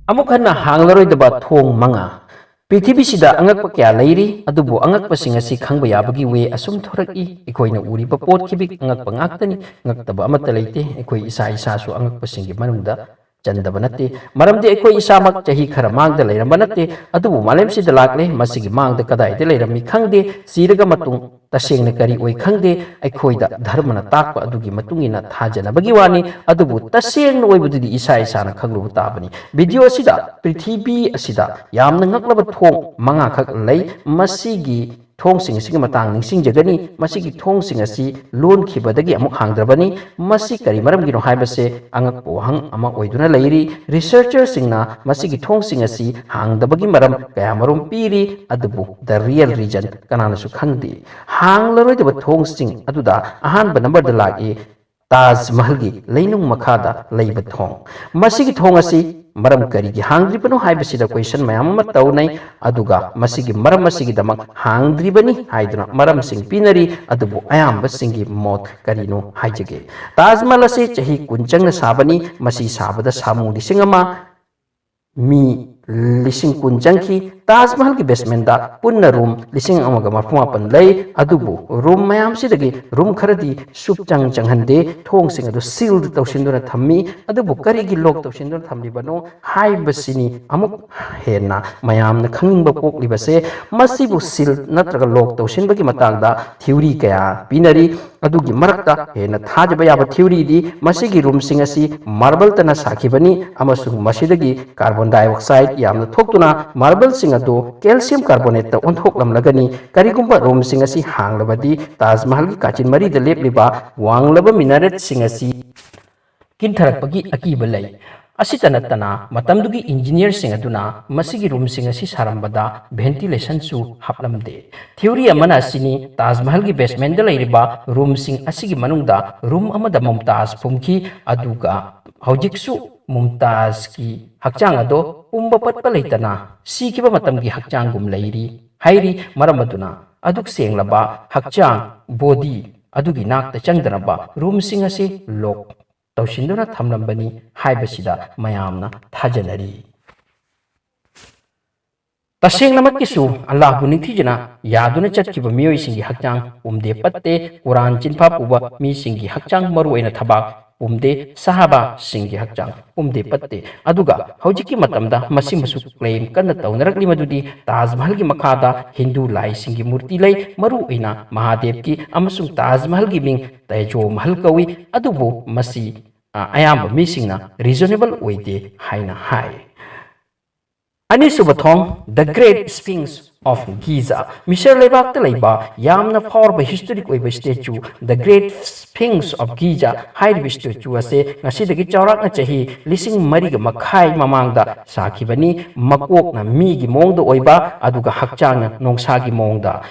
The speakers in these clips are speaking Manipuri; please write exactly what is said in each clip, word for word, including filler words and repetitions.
ꯑꯃꯨꯛ ꯍꯟꯅ ꯍꯥꯡꯂꯔꯣꯏꯗꯕ ꯊꯣꯡ ꯃꯉꯥ꯫ ꯄ꯭ꯔꯤꯊꯤꯕꯤꯁꯤꯗ ꯑꯉꯛꯄ ꯀꯌꯥ ꯂꯩꯔꯤ, ꯑꯗꯨꯕꯨ ꯑꯉꯛꯄꯁꯤꯡ ꯑꯁꯤ ꯈꯪꯕ ꯌꯥꯕꯒꯤ ꯋꯦ ꯑꯁꯨꯝ ꯊꯣꯔꯛꯏ꯫ ꯑꯩꯈꯣꯏꯅ ꯎꯔꯤꯕ ꯄꯣꯠ ꯈꯤꯕꯤꯛ ꯑꯉꯛꯄ ꯉꯥꯛꯇꯅꯤ꯫ ꯉꯛꯇꯕ ꯑꯃꯠꯇ ꯂꯩꯇꯦ꯫ ꯑꯩꯈꯣꯏ ꯏꯁꯥ ꯏꯁꯥꯁꯨ ꯑꯉꯛꯄꯁꯤꯡꯒꯤ ꯃꯅꯨꯡꯗ ꯆꯟꯗꯕ ꯅꯠꯇꯦ꯫ ꯃꯔꯝꯗꯤ ꯑꯩꯈꯣꯏ ꯏꯁꯥꯃꯛ ꯆꯍꯤ ꯈꯔ ꯃꯥꯡꯗ ꯂꯩꯔꯝꯕ ꯅꯠꯇꯦ, ꯑꯗꯨꯕꯨ ꯃꯥꯂꯦꯝꯁꯤꯗ ꯂꯥꯛꯂꯦ꯫ ꯃꯁꯤꯒꯤ ꯃꯥꯡꯗ ꯀꯗꯥꯏꯗ ꯂꯩꯔꯝꯃꯤ ꯈꯪꯗꯦ꯫ ꯁꯤꯔꯒ ꯃꯇꯨꯡ ꯇꯁꯦꯡꯅ ꯀꯔꯤ ꯑꯣꯏ ꯈꯪꯗꯦ꯫ ꯑꯩꯈꯣꯏꯗ ꯙꯔꯃꯅ ꯇꯥꯛꯄ ꯑꯗꯨꯒꯤ ꯃꯇꯨꯡ ꯏꯟꯅ ꯊꯥꯖꯅꯕꯒꯤ ꯋꯥꯅꯤ, ꯑꯗꯨꯕꯨ ꯇꯁꯦꯡꯅ ꯑꯣꯏꯕꯗꯨꯗꯤ ꯏꯁꯥ ꯏꯁꯥꯅ ꯈꯪꯂꯨꯕ ꯇꯥꯕꯅꯤ꯫ ꯚꯤꯗꯤꯑꯣ ꯑꯁꯤꯗ ꯄ꯭ꯔꯤꯊꯤꯕꯤ ꯑꯁꯤꯗ ꯌꯥꯝꯅ ꯉꯛꯂꯕ ꯊꯣꯡ ꯃꯉꯥꯈꯛ ꯂꯩ꯫ ꯃꯁꯤꯒꯤ ꯊꯣꯡꯁꯤꯡ ꯑꯁꯤꯒꯤ ꯃꯇꯥꯡ ꯅꯤꯡꯁꯤꯡꯖꯒꯅꯤ꯫ ꯃꯁꯤꯒꯤ ꯊꯣꯡꯁꯤꯡ ꯑꯁꯤ ꯂꯣꯟꯈꯤꯕꯗꯒꯤ ꯑꯃꯨꯛ ꯍꯥꯡꯗ꯭ꯔꯕꯅꯤ꯫ ꯃꯁꯤ ꯀꯔꯤ ꯃꯔꯝꯒꯤꯅꯣ ꯍꯥꯏꯕꯁꯦ ꯑꯉꯛꯄ ꯋꯥꯍꯪ ꯑꯃ ꯑꯣꯏꯗꯨꯅ ꯂꯩꯔꯤ꯫ ꯔꯤꯁꯔꯆꯔꯁꯤꯡꯅ ꯃꯁꯤꯒꯤ ꯊꯣꯡꯁꯤꯡ ꯑꯁꯤ ꯍꯥꯡꯗꯕꯒꯤ ꯃꯔꯝ ꯀꯌꯥꯃꯔꯨꯝ ꯄꯤꯔꯤ, ꯑꯗꯨꯕꯨ the real reason ꯀꯅꯥꯅꯁꯨ ꯈꯪꯗꯦ꯫ ꯍꯥꯡꯂꯔꯣꯏꯗꯕ ꯊꯣꯡꯁꯤꯡ ꯑꯗꯨꯗ ꯑꯍꯥꯟꯕ ꯅꯝꯕꯔꯗ ꯂꯥꯛꯏ ꯇꯥꯖ ꯃꯍꯜꯒꯤ ꯂꯩꯅꯨꯡ ꯃꯈꯥꯗ ꯂꯩꯕ ꯊꯣꯡ꯫ ꯃꯁꯤꯒꯤ ꯊꯣꯡ ꯑꯁꯤ ꯃꯔꯝ ꯀꯔꯤꯒꯤ ꯍꯥꯡꯗ꯭ꯔꯤꯕꯅꯣ ꯍꯥꯏꯕꯁꯤꯗ ꯀꯣꯏꯁꯟ ꯃꯌꯥꯝ ꯑꯃ ꯇꯧꯅꯩ, ꯑꯗꯨꯒ ꯃꯁꯤꯒꯤ ꯃꯔꯝ ꯑꯁꯤꯒꯤꯗꯃꯛ ꯍꯥꯡꯗ꯭ꯔꯤꯕꯅꯤ ꯍꯥꯏꯗꯨꯅ ꯃꯔꯝꯁꯤꯡ ꯄꯤꯅꯔꯤ꯫ ꯑꯗꯨꯕꯨ ꯑꯌꯥꯝꯕꯁꯤꯡꯒꯤ ꯃꯣꯠ ꯀꯔꯤꯅꯣ ꯍꯥꯏꯖꯒꯦ꯫ ꯇꯥꯖ ꯃꯍꯜ ꯑꯁꯤ ꯆꯍꯤ ꯀꯨꯟ ꯆꯪꯅ ꯁꯥꯕꯅꯤ꯫ ꯃꯁꯤ ꯁꯥꯕꯗ ꯁꯥꯃꯨ ꯂꯤꯁꯤꯡ ꯑꯃ, ꯃꯤ ꯂꯤꯁꯤꯡ ꯀꯨꯟ ꯆꯪꯈꯤ꯫ ꯇꯥꯖ ꯃꯍꯜꯒꯤ ꯕꯦꯁꯃꯦꯟꯗ ꯄꯨꯟꯅ ꯔꯨꯝ ꯂꯤꯁꯤꯡ ꯑꯃꯒ ꯃꯔꯐꯨ ꯃꯥꯄꯟ ꯂꯩ, ꯑꯗꯨꯕꯨ ꯔꯨꯝ ꯃꯌꯥꯝꯁꯤꯗꯒꯤ ꯔꯨꯝ ꯈꯔꯗꯤ ꯁꯨꯞꯆꯪ ꯆꯪꯍꯟꯗꯦ, ꯊꯣꯡꯁꯤꯡ ꯑꯗꯨ ꯁꯤꯜ ꯇꯧꯁꯤꯟꯗꯨꯅ ꯊꯝꯃꯤ꯫ ꯑꯗꯨꯕꯨ ꯀꯔꯤꯒꯤ ꯂꯣꯛ ꯇꯧꯁꯤꯟꯗꯨꯅ ꯊꯝꯂꯤꯕꯅꯣ ꯍꯥꯏꯕꯁꯤꯅꯤ ꯑꯃꯨꯛ ꯍꯦꯟꯅ ꯃꯌꯥꯝꯅ ꯈꯪꯅꯤꯡꯕ ꯄꯣꯛꯂꯤꯕꯁꯦ꯫ ꯃꯁꯤꯕꯨ ꯁꯤꯜ ꯅꯠꯇ꯭ꯔꯒ ꯂꯣꯛ ꯇꯧꯁꯤꯟꯕꯒꯤ ꯃꯇꯥꯡꯗ ꯊꯤꯑꯣꯔꯤ ꯀꯌꯥ ꯄꯤꯅꯔꯤ꯫ ꯑꯗꯨꯒꯤ ꯃꯔꯛꯇ ꯍꯦꯟꯅ ꯊꯥꯖꯕ ꯌꯥꯕ ꯊꯤꯑꯣꯔꯤꯗꯤ ꯃꯁꯤꯒꯤ ꯔꯨꯝꯁꯤꯡ ꯑꯁꯤ ꯃꯥꯔꯕꯜꯇꯅ ꯁꯥꯈꯤꯕꯅꯤ ꯑꯃꯁꯨꯡ ꯃꯁꯤꯗꯒꯤ ꯀꯥꯔꯕꯣꯟ ꯗꯥꯏꯑꯣꯛꯁꯥꯏꯗ ꯌꯥꯝꯅ ꯊꯣꯛꯇꯨꯅ ꯃꯥꯔꯕꯜꯁꯤꯡ ꯑꯗꯨ ꯀꯦꯜꯁꯤꯌꯝ ꯀꯥꯔꯕꯣꯅꯦꯠꯇ ꯑꯣꯟꯊꯣꯛꯂꯝꯂꯒꯅꯤ꯫ ꯀꯔꯤꯒꯨꯝꯕ ꯔꯨꯝꯁꯤꯡ ꯑꯁꯤ ꯍꯥꯡꯂꯕꯗꯤ ꯇꯥꯖ ꯃꯍꯜꯒꯤ ꯀꯥꯆꯤꯟ ꯃꯔꯤꯗ ꯂꯦꯞꯂꯤꯕ ꯋꯥꯡꯂꯕ ꯃꯤꯅꯥꯔꯦꯠꯁꯤꯡ ꯑꯁꯤ ꯀꯤꯟꯊꯔꯛꯄꯒꯤ ꯑꯀꯤꯕ ꯂꯩ꯫ ꯑꯁꯤꯇ ꯅꯠꯇꯅ, ꯃꯇꯝꯗꯨꯒꯤ ꯏꯟꯖꯤꯅꯤꯌꯔꯁꯤꯡ ꯑꯗꯨꯅ ꯃꯁꯤꯒꯤ ꯔꯨꯝꯁꯤꯡ ꯑꯁꯤ ꯁꯥꯔꯝꯕꯗ ꯚꯦꯟꯇꯤꯂꯦꯁꯟꯁꯨ ꯍꯥꯞꯂꯝꯗꯦ꯫ ꯊꯤꯑꯣꯔꯤ ꯑꯃꯅ ꯑꯁꯤꯅꯤ, ꯇꯥꯖ ꯃꯍꯜꯒꯤ ꯕꯦꯁꯃꯦꯟꯗ ꯂꯩꯔꯤꯕ ꯔꯨꯝꯁꯤꯡ ꯑꯁꯤꯒꯤ ꯃꯅꯨꯡꯗ ꯔꯨꯝ ꯑꯃꯗ ꯃꯨꯝꯇꯥꯖ ꯐꯨꯝꯈꯤ, ꯑꯗꯨꯒ ꯍꯧꯖꯤꯛꯁꯨ ꯃꯨꯝꯇꯥꯖꯀꯤ ꯍꯛꯆꯥꯡ ꯑꯗꯣ ꯄꯨꯝꯕ ꯄꯠꯄ ꯂꯩꯇꯅ ꯁꯤꯈꯤꯕ ꯃꯇꯝꯒꯤ ꯍꯛꯆꯥꯡꯒꯨꯝ ꯂꯩꯔꯤ ꯍꯥꯏꯔꯤ꯫ ꯃꯔꯝ ꯑꯗꯨꯅ ꯑꯗꯨꯛ ꯁꯦꯡꯂꯕ ꯍꯛꯆꯥꯡ, ꯕꯣꯗꯤ ꯑꯗꯨꯒꯤ ꯅꯥꯛꯇ ꯆꯪꯗꯅꯕ ꯔꯨꯝꯁꯤꯡ ꯑꯁꯤ ꯂꯣꯛ ꯇꯧꯁꯤꯟꯗꯨꯅ ꯊꯝꯂꯝꯕꯅꯤ ꯍꯥꯏꯕꯁꯤꯗ ꯃꯌꯥꯝꯅ ꯊꯥꯖꯅꯔꯤ꯫ ꯇꯁꯦꯡꯅꯃꯛꯀꯤꯁꯨ ꯑꯜꯂꯥꯍꯕꯨ ꯅꯤꯡꯊꯤꯖꯅ ꯌꯥꯗꯨꯅ ꯆꯠꯈꯤꯕ ꯃꯤꯑꯣꯏꯁꯤꯡꯒꯤ ꯍꯛꯆꯥꯡ ꯄꯨꯝꯗꯦ ꯄꯠꯇꯦ, ꯀꯨꯔꯥꯟ ꯆꯤꯟꯐꯥ ꯄꯨꯕ ꯃꯤꯁꯤꯡꯒꯤ ꯍꯛꯆꯥꯡ, ꯃꯔꯨꯑꯣꯏꯅ ꯊꯕꯥꯛ, ꯄꯨꯝꯗꯦ, ꯁꯍꯥꯕꯥꯁꯤꯡꯒꯤ ꯍꯛꯆꯥꯡ ꯄꯨꯝꯗꯦ ꯄꯠꯇꯦ꯫ ꯑꯗꯨꯒ ꯍꯧꯖꯤꯛꯀꯤ ꯃꯇꯝꯗ ꯃꯁꯤꯃꯁꯨ claim ꯀꯟꯅ ꯇꯧꯅꯔꯛꯂꯤ, ꯃꯗꯨꯗꯤ ꯇꯥꯖ ꯃꯍꯜꯒꯤ ꯃꯈꯥꯗ ꯍꯤꯟꯗꯨ ꯂꯥꯏꯁꯤꯡꯒꯤ ꯃꯨꯔꯇꯤ ꯂꯩ, ꯃꯔꯨꯑꯣꯏꯅ ꯃꯍꯥꯗꯦꯕꯀꯤ, ꯑꯃꯁꯨꯡ ꯇꯥꯖ ꯃꯍꯜꯒꯤ ꯃꯤꯡ ꯇꯦꯖꯣ ꯃꯍꯜ ꯀꯧꯏ꯫ ꯑꯗꯨꯕꯨ ꯃꯁꯤ, ꯑ, ꯑꯌꯥꯝꯕ ꯃꯤꯁꯤꯡꯅ reasonable ꯑꯣꯏꯗꯦ ꯍꯥꯏꯅ ꯍꯥꯏ꯫ ꯑꯅꯤꯁꯨꯕ ꯊꯣꯡ, The Great Sphinx of Giza꯫ ꯃꯤꯁꯔ ꯂꯩꯕꯥꯛꯇ ꯂꯩꯕ ꯌꯥꯝꯅ ꯐꯥꯎꯔꯕ historic ꯑꯣꯏꯕ statue, The Great Sphinx of Giza ꯍꯥꯏꯔꯤꯕ statue ꯑꯁꯤ ꯉꯁꯤꯗꯒꯤ ꯆꯥꯎꯔꯥꯛꯅ ꯆꯍꯤ ꯂꯤꯁꯤꯡ ꯃꯔꯤꯒ ꯃꯈꯥꯏ ꯃꯃꯥꯡꯗ ꯁꯥꯈꯤꯕꯅꯤ꯫ ꯃꯀꯣꯛꯅ ꯃꯤꯒꯤ ꯃꯑꯣꯡꯗ ꯑꯣꯏꯕ, ꯑꯗꯨꯒ ꯍꯛꯆꯥꯡꯅ ꯅꯣꯡꯁꯥꯒꯤ ꯃꯑꯣꯡꯗ꯫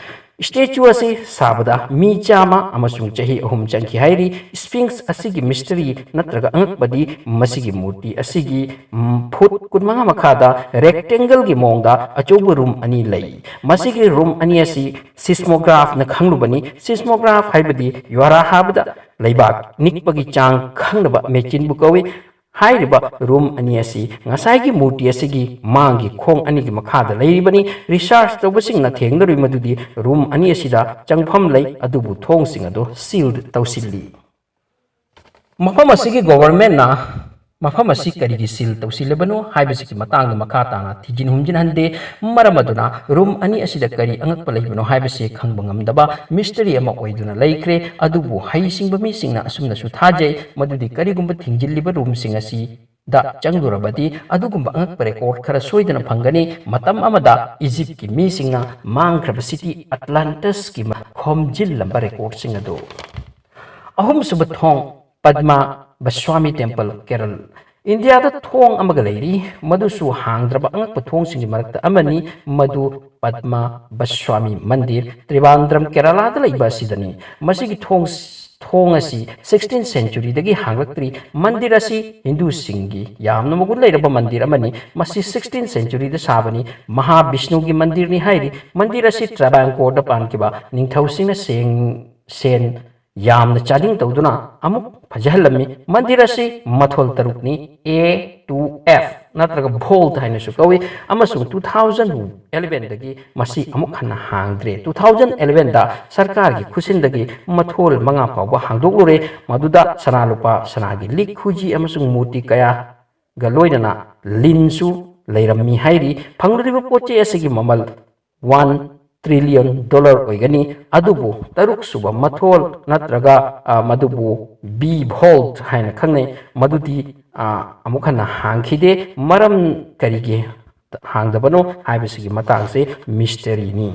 Statue ꯑꯁꯤ ꯁꯥꯕꯗ ꯃꯤ ꯆꯥꯝꯃ ꯑꯃꯁꯨꯡ ꯆꯍꯤ ꯑꯍꯨꯝ ꯆꯪꯈꯤ ꯍꯥꯏꯔꯤ꯫ Sphinx ꯑꯁꯤꯒꯤ mystery ꯅꯠꯇ꯭ꯔꯒ ꯑꯉꯛꯄꯗꯤ ꯃꯁꯤꯒꯤ ꯃꯨꯔꯇꯤ ꯑꯁꯤꯒꯤ, ꯎꯝ, ꯐꯨꯠ ꯀꯨꯟꯃꯉꯥ ꯃꯈꯥꯗ rectangleꯒꯤ ꯃꯑꯣꯡꯗ ꯑꯆꯧꯕ room ꯑꯅꯤ ꯂꯩ꯫ ꯃꯁꯤꯒꯤ room ꯑꯅꯤ ꯑꯁꯤ seismographꯅ ꯈꯪꯂꯨꯕꯅꯤ꯫ Seismograph ꯍꯥꯏꯕꯗꯤ ꯌꯨꯍꯥꯔꯥ ꯍꯥꯕꯗ ꯂꯩꯕꯥꯛ ꯅꯤꯛꯄꯒꯤ ꯆꯥꯡ ꯈꯪꯅꯕ machineꯕꯨ ꯀꯧꯏ꯫ ꯍꯥꯏꯔꯤꯕ room ꯑꯅꯤ ꯑꯁꯤ ꯉꯁꯥꯏꯒꯤ ꯃꯨꯔꯇꯤ ꯑꯁꯤꯒꯤ ꯃꯥꯡꯒꯤ ꯈꯣꯡ ꯑꯅꯤꯒꯤ ꯃꯈꯥꯗ ꯂꯩꯔꯤꯕꯅꯤ꯫ Research ꯇꯧꯕꯁꯤꯡꯅ ꯊꯦꯡꯅꯔꯨꯏ ꯃꯗꯨꯗꯤ room ꯑꯅꯤ ꯑꯁꯤꯗ ꯆꯪꯐꯝ ꯂꯩ, ꯑꯗꯨꯕꯨ ꯊꯣꯡꯁꯤꯡ ꯑꯗꯨ sealed ꯇꯧꯁꯤꯜꯂꯤ꯫ ꯃꯐꯝ ꯑꯁꯤꯒꯤ governmentꯅ ꯃꯐꯝ ꯑꯁꯤ ꯀꯔꯤꯒꯤ seal ꯇꯧꯁꯤꯜꯂꯤꯕꯅꯣ ꯍꯥꯏꯕꯁꯤꯒꯤ ꯃꯇꯥꯡꯗ ꯃꯈꯥ ꯇꯥꯅ ꯊꯤꯖꯤꯟ ꯍꯨꯝꯖꯤꯟꯍꯟꯗꯦ꯫ ꯃꯔꯝ ꯑꯗꯨꯅ room ꯑꯅꯤ ꯑꯁꯤꯗ ꯀꯔꯤ ꯑꯉꯛꯄ ꯂꯩꯕꯅꯣ ꯍꯥꯏꯕꯁꯤ ꯈꯪꯕ ꯉꯝꯗꯕ mystery ꯑꯃ ꯑꯣꯏꯗꯨꯅ ꯂꯩꯈ꯭ꯔꯦ꯫ ꯑꯗꯨꯕꯨ ꯍꯩꯁꯤꯡꯕ ꯃꯤꯁꯤꯡꯅ ꯑꯁꯨꯝꯅꯁꯨ ꯊꯥꯖꯩ ꯃꯗꯨꯗꯤ ꯀꯔꯤꯒꯨꯝꯕ ꯊꯤꯡꯖꯤꯜꯂꯤꯕ roomꯁꯤꯡ ꯑꯁꯤꯗ ꯆꯪꯂꯨꯔꯕꯗꯤ ꯑꯗꯨꯒꯨꯝꯕ ꯑꯉꯛꯄ record ꯈꯔ ꯁꯣꯏꯗꯅ ꯐꯪꯒꯅꯤ꯫ ꯃꯇꯝ ꯑꯃꯗ Egyptꯀꯤ ꯃꯤꯁꯤꯡꯅ ꯃꯥꯡꯈ꯭ꯔꯕ city Atlantisꯀꯤ ꯈꯣꯝꯖꯤꯜꯂꯝꯕ recordꯁꯤꯡ ꯑꯗꯨ꯫ ꯑꯍꯨꯝꯁꯨꯕ ꯊꯣꯡ, ꯄꯗꯃ ꯕꯁ꯭ꯋꯥꯃꯤ Temple, ꯀꯦꯔꯜ꯫ ꯏꯟꯗꯤꯌꯥꯗ ꯊꯣꯡ ꯑꯃꯒ ꯂꯩꯔꯤ, ꯃꯗꯨꯁꯨ ꯍꯥꯡꯗ꯭ꯔꯕ ꯑꯉꯛꯄ ꯊꯣꯡꯁꯤꯡꯒꯤ ꯃꯔꯛꯇ ꯑꯃꯅꯤ, ꯃꯗꯨ ꯄꯗꯃ ꯕꯁ꯭ꯋꯥꯃꯤ ꯃꯟꯗꯤꯔ, ꯇ꯭ꯔꯤꯕꯥꯟꯗ꯭ꯔꯝ, ꯀꯦꯔꯂꯥꯗ ꯂꯩꯕ ꯑꯁꯤꯗꯅꯤ꯫ ꯃꯁꯤꯒꯤ ꯊꯣꯡ, ꯊꯣꯡ ꯑꯁꯤ sixteenth centuryꯗꯒꯤ ꯍꯥꯡꯂꯛꯇ꯭ꯔꯤ꯫ ꯃꯟꯗꯤꯔ ꯑꯁꯤ ꯍꯤꯟꯗꯨꯁꯤꯡꯒꯤ ꯌꯥꯝꯅ ꯃꯒꯨꯟ ꯂꯩꯔꯕ ꯃꯟꯗꯤꯔ ꯑꯃꯅꯤ꯫ ꯃꯁꯤ sixteenth centuryꯗ ꯁꯥꯕꯅꯤ꯫ ꯃꯍꯥꯕꯤꯁꯅꯨꯒꯤ ꯃꯟꯗꯤꯔꯅꯤ ꯍꯥꯏꯔꯤ꯫ ꯃꯟꯗꯤꯔ ꯑꯁꯤ ꯇ꯭ꯔꯥꯚꯥꯟꯀꯣꯔꯗ ꯄꯥꯟꯈꯤꯕ ꯅꯤꯡꯊꯧꯁꯤꯡꯅ ꯁꯦꯡ-, ꯁꯦꯟ ꯌꯥꯝꯅ ꯆꯥꯗꯤꯡ ꯇꯧꯗꯨꯅ ꯑꯃꯨꯛ ꯐꯖꯍꯜꯂꯝꯃꯤ꯫ ꯃꯟꯗꯤꯔ ꯑꯁꯤ ꯃꯊꯣꯜ ꯇꯔꯨꯛꯅꯤ, A to F꯫ ꯅꯠꯇ꯭ꯔꯒ ꯚꯣꯜꯠ ꯍꯥꯏꯅꯁꯨ ꯀꯧꯏ꯫ ꯑꯃꯁꯨꯡ two thousand eleven ꯗꯒꯤ ꯃꯁꯤ ꯑꯃꯨꯛ ꯍꯟꯅ ꯍꯥꯡꯗ꯭ꯔꯦ꯫ Two thousand eleven ꯗ ꯁꯔꯀꯥꯔꯒꯤ ꯈꯨꯠꯁꯤꯟꯗꯒꯤ ꯃꯊꯣꯜ ꯃꯉꯥ ꯐꯥꯎꯕ ꯍꯥꯡꯗꯣꯛꯂꯨꯔꯦ꯫ ꯃꯗꯨꯗ ꯁꯅꯥ ꯂꯨꯄꯥ, ꯁꯅꯥꯒꯤ ꯂꯤꯛ ꯈꯨꯖꯤ ꯑꯃꯁꯨꯡ ꯃꯨꯔꯇꯤ ꯀꯌꯥꯒ ꯂꯣꯏꯅꯅ ꯂꯤꯟꯁꯨ ꯂꯩꯔꯝꯃꯤ ꯍꯥꯏꯔꯤ꯫ ꯐꯪꯂꯤꯕ ꯄꯣꯠ ꯆꯩ ꯑꯁꯤꯒꯤ ꯃꯃꯜ one trillion dollar ꯑꯣꯏꯒꯅꯤ꯫ ꯑꯗꯨꯕꯨ ꯇꯔꯨꯛ ꯁꯨꯕ ꯃꯊꯣꯜ ꯅꯠꯇ꯭ꯔꯒ, ꯑ, ꯃꯗꯨꯕꯨ ꯕꯤ ꯚꯣꯜꯠ ꯍꯥꯏꯅ ꯈꯪꯅꯩ, ꯃꯗꯨꯗꯤ, ꯑ, ꯑꯃꯨꯛ ꯍꯟꯅ ꯍꯥꯡꯈꯤꯗꯦ꯫ ꯃꯔꯝ ꯀꯔꯤꯒꯤ ꯍꯥꯡꯗꯕꯅꯣ ꯍꯥꯏꯕꯁꯤꯒꯤ ꯃꯇꯥꯡꯁꯦ ꯃꯤꯁꯇꯔꯤꯅꯤ꯫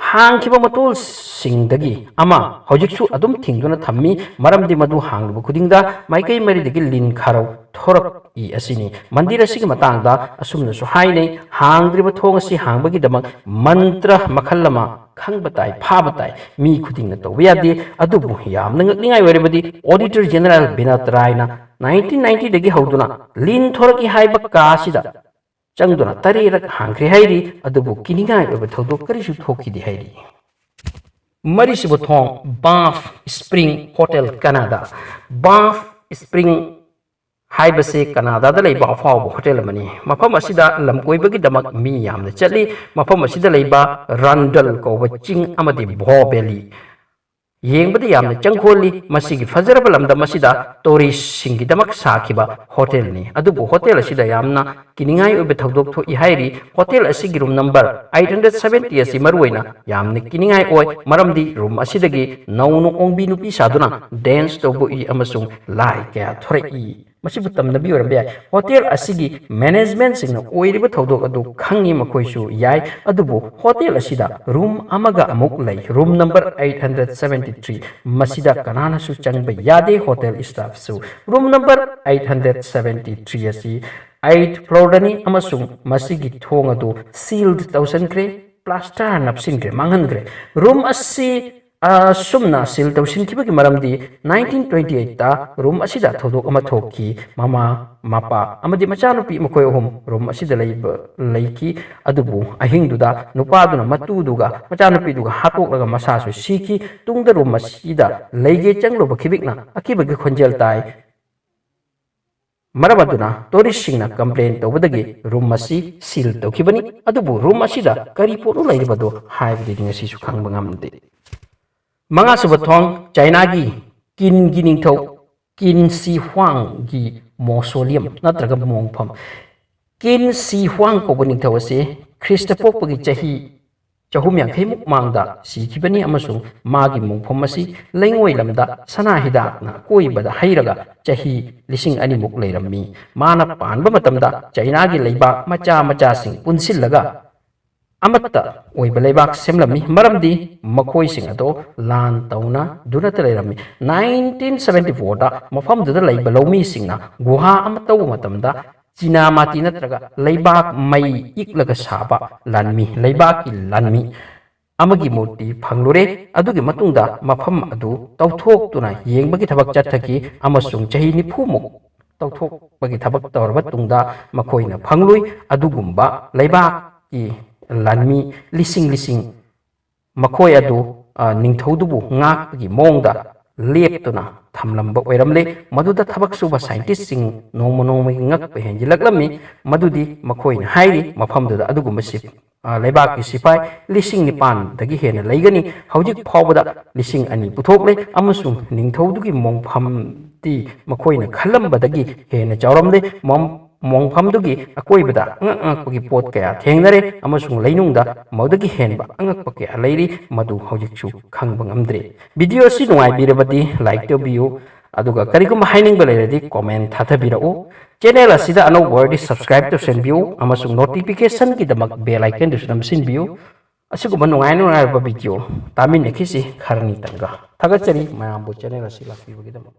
ꯍꯥꯡꯈꯤꯕ ꯃꯊꯣꯜꯁꯤꯡꯗꯒꯤ ꯑꯃ ꯍꯧꯖꯤꯛꯁꯨ ꯑꯗꯨꯝ ꯊꯤꯡꯗꯨꯅ ꯊꯝꯃꯤ, ꯃꯔꯝꯗꯤ ꯃꯗꯨ ꯍꯥꯡꯂꯨꯕ ꯈꯨꯗꯤꯡꯗ ꯃꯥꯏꯀꯩ ꯃꯔꯤꯗꯒꯤ ꯂꯤꯟ ꯈꯥꯔꯧ ꯊꯣꯔꯛꯏ ꯑꯁꯤꯅꯤ꯫ ꯃꯟꯗꯤꯔ ꯑꯁꯤꯒꯤ ꯃꯇꯥꯡꯗ ꯑꯁꯨꯝꯅꯁꯨ ꯍꯥꯏꯅꯩ, ꯍꯥꯡꯗ꯭ꯔꯤꯕ ꯊꯣꯡ ꯑꯁꯤ ꯍꯥꯡꯕꯒꯤꯗꯃꯛ ꯃꯟꯇ꯭ꯔ ꯃꯈꯜ ꯑꯃ ꯈꯪꯕ ꯇꯥꯏ, ꯐꯥꯕ ꯇꯥꯏ, ꯃꯤ ꯈꯨꯗꯤꯡꯅ ꯇꯧꯕ ꯌꯥꯗꯦ꯫ ꯑꯗꯨꯕꯨ ꯌꯥꯝꯅ ꯉꯛꯅꯤꯡꯉꯥꯏ ꯑꯣꯏꯔꯕꯗꯤ Auditor General Vinod ꯔꯥꯏꯅ nineteen ninety ꯗꯒꯤ ꯍꯧꯗꯨꯅ ꯂꯤꯟ ꯊꯣꯔꯛꯏ ꯍꯥꯏꯕ ꯀꯥ ꯑꯁꯤꯗ ꯆꯪꯗꯨꯅ ꯇꯔꯦꯠꯔꯛ ꯍꯥꯡꯈ꯭ꯔꯦ ꯍꯥꯏꯔꯤ, ꯑꯗꯨꯕꯨ ꯀꯤꯅꯤꯡꯉꯥꯏ ꯑꯣꯏꯕ ꯊꯧꯗꯣꯛ ꯀꯔꯤꯁꯨ ꯊꯣꯛꯈꯤꯗꯦ ꯍꯥꯏꯔꯤ꯫ ꯃꯔꯤꯁꯨꯕ ꯊꯣꯡ, ꯕꯥꯐ ꯁ꯭ꯄ꯭ꯔꯤꯡ ꯍꯣꯇꯦꯜ, ꯀꯅꯥꯗꯥ꯫ ꯕꯥꯐ ꯁ꯭ꯄ꯭ꯔꯤꯡ ꯍꯥꯏꯕꯁꯤ ꯀꯅꯥꯗꯥꯗ ꯂꯩꯕ ꯑꯐꯥꯎꯕ ꯍꯣꯇꯦꯜ ꯑꯃꯅꯤ꯫ ꯃꯐꯝ ꯑꯁꯤꯗ ꯂꯝ ꯀꯣꯏꯕꯒꯤꯗꯃꯛ ꯃꯤ ꯌꯥꯝꯅ ꯆꯠꯂꯤ꯫ ꯃꯐꯝ ꯑꯁꯤꯗ ꯂꯩꯕ ꯔꯟꯗꯜ ꯀꯧꯕ ꯆꯤꯡ ꯑꯃꯗꯤ ꯚꯣ ꯚꯦꯂꯤ ꯌꯦꯡꯕꯗ ꯌꯥꯝꯅ ꯆꯪꯈꯣꯜꯂꯤ꯫ ꯃꯁꯤꯒꯤ ꯐꯖꯔꯕ ꯂꯝꯗꯝ ꯑꯁꯤꯗ ꯇꯨꯔꯤꯁꯁꯤꯡꯒꯤꯗꯃꯛ ꯁꯥꯈꯤꯕ ꯍꯣꯇꯦꯜꯅꯤ꯫ ꯑꯗꯨꯕꯨ ꯍꯣꯇꯦꯜ ꯑꯁꯤꯗ ꯌꯥꯝꯅ ꯀꯤꯅꯤꯡꯉꯥꯏ ꯑꯣꯏꯕ ꯊꯧꯗꯣꯛ ꯊꯣꯛꯏ ꯍꯥꯏꯔꯤ꯫ ꯍꯣꯇꯦꯜ ꯑꯁꯤꯒꯤ room number eight hundred seventy ꯑꯁꯤ ꯃꯔꯨꯑꯣꯏꯅ ꯌꯥꯝꯅ ꯀꯤꯅꯤꯡꯉꯥꯏ ꯑꯣꯏ, ꯃꯔꯝꯗꯤ ꯔꯨꯝ ꯑꯁꯤꯗꯒꯤ ꯅꯧꯅ ꯑꯣꯡꯕꯤ ꯅꯨꯄꯤ ꯁꯥꯗꯨꯅ ꯗꯦꯟꯁ ꯇꯧꯕ ꯎꯏ ꯑꯃꯁꯨꯡ ꯂꯥꯏ ꯀꯌꯥ ꯊꯣꯔꯛꯏ꯫ ꯃꯁꯤꯕꯨ ꯇꯝꯅꯕꯤ ꯑꯣꯏꯔꯝꯕ ꯌꯥꯏ꯫ ꯍꯣꯇꯦꯜ ꯑꯁꯤꯒꯤ ꯃꯦꯅꯦꯖꯃꯦꯟꯁꯤꯡꯅ ꯑꯣꯏꯔꯤꯕ ꯊꯧꯗꯣꯛ ꯑꯗꯨ ꯈꯪꯏ ꯃꯈꯣꯏꯁꯨ ꯌꯥꯏ, ꯑꯗꯨꯕꯨ ꯍꯣꯇꯦꯜ ꯑꯁꯤꯗ ꯔꯨꯝ ꯑꯃꯒ ꯑꯃꯨꯛ ꯂꯩ, room number eight hundred seventy three꯫ ꯃꯁꯤꯗ ꯀꯅꯥꯅꯁꯨ ꯆꯪꯕ ꯌꯥꯗꯦ꯫ ꯍꯣꯇꯦꯜ ꯁ꯭ꯇꯥꯐꯁꯨ room number eight hundred seventy three ꯑꯁꯤ eighth floorꯗꯅꯤ ꯑꯃꯁꯨꯡ ꯃꯁꯤꯒꯤ ꯊꯣꯡ ꯑꯗꯨ ꯁꯤꯜ ꯇꯧꯁꯤꯟꯈ꯭ꯔꯦ, ꯄ꯭ꯂꯥꯁꯇꯔ ꯅꯞꯁꯤꯟꯈ꯭ꯔꯦ, ꯃꯥꯡꯍꯟꯈ꯭ꯔꯦ꯫ ꯔꯨꯝ ꯑꯁꯤ ꯑꯁꯨꯝꯅ ꯁꯤꯜ ꯇꯧꯁꯤꯟꯈꯤꯕꯒꯤ ꯃꯔꯝꯗꯤ nineteen twenty eight ꯇ ꯔꯨꯝ ꯑꯁꯤꯗ ꯊꯧꯗꯣꯛ ꯑꯃ ꯊꯣꯛꯈꯤ꯫ ꯃꯃꯥ, ꯃꯄꯥ ꯑꯃꯗꯤ ꯃꯆꯥꯅꯨꯄꯤ ꯃꯈꯣꯏ ꯑꯍꯨꯝ ꯔꯨꯝ ꯑꯁꯤꯗ ꯂꯩꯕ, ꯂꯩꯈꯤ꯫ ꯑꯗꯨꯕꯨ ꯑꯍꯤꯡꯗꯨꯗ ꯅꯨꯄꯥꯗꯨꯅ ꯃꯇꯨꯗꯨꯒ ꯃꯆꯥꯅꯨꯄꯤꯗꯨꯒ ꯍꯥꯠꯇꯣꯛꯂꯒ ꯃꯁꯥꯁꯨ ꯁꯤꯈꯤ꯫ ꯇꯨꯡꯗ ꯔꯨꯝ ꯑꯁꯤꯗ ꯂꯩꯒꯦ ꯆꯪꯂꯨꯕ ꯈꯤꯕꯤꯛꯅ ꯑꯀꯤꯕꯒꯤ ꯈꯣꯟꯖꯦꯜ ꯇꯥꯏ꯫ ꯃꯔꯝ ꯑꯗꯨꯅ ꯇꯨꯔꯤꯁꯁꯤꯡꯅ ꯀꯝꯄ꯭ꯂꯦꯟ ꯇꯧꯕꯗꯒꯤ ꯔꯨꯝ ꯑꯁꯤ ꯁꯤꯜ ꯇꯧꯈꯤꯕꯅꯤ꯫ ꯑꯗꯨꯕꯨ ꯔꯨꯝ ꯑꯁꯤꯗ ꯀꯔꯤ ꯄꯣꯠꯅꯣ ꯂꯩꯔꯤꯕꯗꯣ ꯍꯥꯏꯕꯗꯨꯗꯤ ꯉꯁꯤꯁꯨ ꯈꯪꯕ ꯉꯝꯗꯦ꯫ ꯃꯉꯥꯁꯨꯕ ꯊꯣꯡ, ꯆꯥꯏꯅꯥꯒꯤ ꯀꯤꯟꯒꯤ ꯅꯤꯡꯊꯧ ꯀꯤꯟ ꯁꯤ ꯍ꯭ꯋꯥꯡꯒꯤ ꯃꯣꯁꯣꯂꯤꯌꯝ ꯅꯠꯇ꯭ꯔꯒ ꯃꯣꯡꯐꯝ꯫ ꯀꯤꯟ ꯁꯤ ꯍ꯭ꯋꯥꯡ ꯀꯧꯕ ꯅꯤꯡꯊꯧ ꯑꯁꯤ ꯈ꯭ꯔꯤꯁꯇ ꯄꯣꯛꯄꯒꯤ ꯆꯍꯤ ꯆꯍꯨꯝ ꯌꯥꯡꯈꯩꯃꯨꯛ ꯃꯥꯡꯗ ꯁꯤꯈꯤꯕꯅꯤ ꯑꯃꯁꯨꯡ ꯃꯥꯒꯤ ꯃꯣꯡꯐꯝ ꯑꯁꯤ ꯂꯩꯉꯣꯏ ꯂꯝꯗ ꯁꯅꯥ ꯍꯤꯗꯥꯛꯅ ꯑꯀꯣꯏꯕꯗ ꯍꯩꯔꯒ ꯆꯍꯤ ꯂꯤꯁꯤꯡ ꯑꯅꯤꯃꯨꯛ ꯂꯩꯔꯝꯃꯤ꯫ ꯃꯥꯅ ꯄꯥꯟꯕ ꯃꯇꯝꯗ ꯆꯩꯅꯥꯒꯤ ꯂꯩꯕꯥꯛ ꯃꯆꯥ ꯃꯆꯥꯁꯤꯡ ꯄꯨꯟꯁꯤꯜꯂꯒ ꯑꯃꯠꯇ ꯑꯣꯏꯕ ꯂꯩꯕꯥꯛ ꯁꯦꯝꯂꯝꯃꯤ, ꯃꯔꯝꯗꯤ ꯃꯈꯣꯏꯁꯤꯡ ꯑꯗꯣ ꯂꯥꯟ ꯇꯧꯅꯗꯨꯅꯇ ꯂꯩꯔꯝꯃꯤ꯫ ꯅꯥꯏꯟꯇꯤꯟ ꯁꯕꯦꯟꯇꯤ ꯐꯣꯔꯗ ꯃꯐꯝꯗꯨꯗ ꯂꯩꯕ ꯂꯧꯃꯤꯁꯤꯡꯅ ꯒꯨꯍꯥ ꯑꯃ ꯇꯧꯕ ꯃꯇꯝꯗ ꯆꯤꯅꯥꯃꯥꯇꯤ ꯅꯠꯇ꯭ꯔꯒ ꯂꯩꯕꯥꯛ ꯃꯩ ꯏꯛꯂꯒ ꯁꯥꯕ ꯂꯥꯟꯃꯤ, ꯂꯩꯕꯥꯛꯀꯤ ꯂꯥꯟꯃꯤ ꯑꯃꯒꯤ ꯃꯨꯔꯇꯤ ꯐꯪꯂꯨꯔꯦ꯫ ꯑꯗꯨꯒꯤ ꯃꯇꯨꯡꯗ ꯃꯐꯝ ꯑꯗꯨ ꯇꯧꯊꯣꯛꯇꯨꯅ ꯌꯦꯡꯕꯒꯤ ꯊꯕꯛ ꯆꯠꯊꯈꯤ ꯑꯃꯁꯨꯡ ꯆꯍꯤ ꯅꯤꯐꯨꯃꯨꯛ ꯇꯧꯊꯣꯛꯄꯒꯤ ꯊꯕꯛ ꯇꯧꯔꯕ ꯇꯨꯡꯗ ꯃꯈꯣꯏꯅ ꯐꯪꯂꯨꯏ꯫ ꯑꯗꯨꯒꯨꯝꯕ ꯂꯩꯕꯥꯛꯀꯤ ꯂꯥꯟꯃꯤ ꯂꯤꯁꯤꯡ ꯂꯤꯁꯤꯡ ꯃꯈꯣꯏ ꯑꯗꯨ, ꯑ, ꯅꯤꯡꯊꯧꯗꯨꯕꯨ ꯉꯥꯛꯄꯒꯤ ꯃꯑꯣꯡꯗ ꯂꯦꯞꯇꯨꯅ ꯊꯝꯂꯝꯕ ꯑꯣꯏꯔꯝꯂꯦ꯫ ꯃꯗꯨꯗ ꯊꯕꯛ ꯁꯨꯕ ꯁꯥꯏꯟꯇꯤꯁꯁꯤꯡ ꯅꯣꯡꯃ ꯅꯣꯡꯃꯒꯤ ꯉꯛꯄ ꯍꯦꯟꯖꯤꯜꯂꯛꯂꯝꯃꯤ꯫ ꯃꯗꯨꯗꯤ ꯃꯈꯣꯏꯅ ꯍꯥꯏꯔꯤ, ꯃꯐꯝꯗꯨꯗ ꯑꯗꯨꯒꯨꯝꯕ ꯁꯤ-, ꯑ, ꯂꯩꯕꯥꯛꯀꯤ ꯁꯤꯐꯥꯏ ꯂꯤꯁꯤꯡ ꯅꯤꯄꯥꯟꯗꯒꯤ ꯍꯦꯟꯅ ꯂꯩꯒꯅꯤ꯫ ꯍꯧꯖꯤꯛ ꯐꯥꯎꯕꯗ ꯂꯤꯁꯤꯡ ꯑꯅꯤ ꯄꯨꯊꯣꯛꯂꯦ ꯑꯃꯁꯨꯡ ꯅꯤꯡꯊꯧꯗꯨꯒꯤ ꯃꯣꯡꯐꯝꯗꯤ ꯃꯈꯣꯏꯅ ꯈꯜꯂꯝꯕꯗꯒꯤ ꯍꯦꯟꯅ ꯆꯥꯎꯔꯝꯂꯦ꯫ ꯃꯣꯡ-, ꯃꯣꯡꯐꯝꯗꯨꯒꯤ ꯑꯀꯣꯏꯕꯗ ꯑꯉꯛ ꯑꯉꯛꯄꯒꯤ ꯄꯣꯠ ꯀꯌꯥ ꯊꯦꯡꯅꯔꯦ ꯑꯃꯁꯨꯡ ꯂꯩꯅꯨꯡꯗ ꯃꯗꯨꯗꯒꯤ ꯍꯦꯟꯕ ꯑꯉꯛꯄ ꯀꯌꯥ ꯂꯩꯔꯤ, ꯃꯗꯨ ꯍꯧꯖꯤꯛꯁꯨ ꯈꯪꯕ ꯉꯝꯗ꯭ꯔꯤ꯫ ꯚꯤꯗꯤꯑꯣ ꯑꯁꯤ ꯅꯨꯡꯉꯥꯏꯕꯤꯔꯕꯗꯤ like ꯇꯧꯕꯤꯌꯨ, ꯑꯗꯨꯒ ꯀꯔꯤꯒꯨꯝꯕ ꯍꯥꯏꯅꯤꯡꯕ ꯂꯩꯔꯗꯤ comment ꯊꯥꯊꯕꯤꯔꯛꯎ꯫ ꯆꯦꯅꯦꯜ ꯑꯁꯤꯗ ꯑꯅꯧꯕ ꯑꯣꯏꯔꯗꯤ subscribe ꯇꯧꯁꯟꯕꯤꯌꯨ ꯑꯃꯁꯨꯡ notificationꯒꯤꯗꯃꯛ bell iconꯗꯨꯁꯨ ꯅꯝꯁꯤꯟꯕꯤꯌꯨ꯫ ꯑꯁꯤꯒꯨꯝꯕ ꯅꯨꯡꯉꯥꯏ ꯅꯨꯡꯉꯥꯏꯔꯕ ꯚꯤꯗꯤꯑꯣ ꯇꯥꯃꯤꯟꯅꯈꯤꯁꯤ ꯈꯔꯅꯤꯇꯪꯒ꯫ ꯊꯥꯒꯠꯆꯔꯤ ꯃꯌꯥꯝꯕꯨ ꯆꯦꯅꯦꯜ ꯑꯁꯤ ꯂꯥꯛꯄꯤꯕꯒꯤꯗꯃꯛ꯫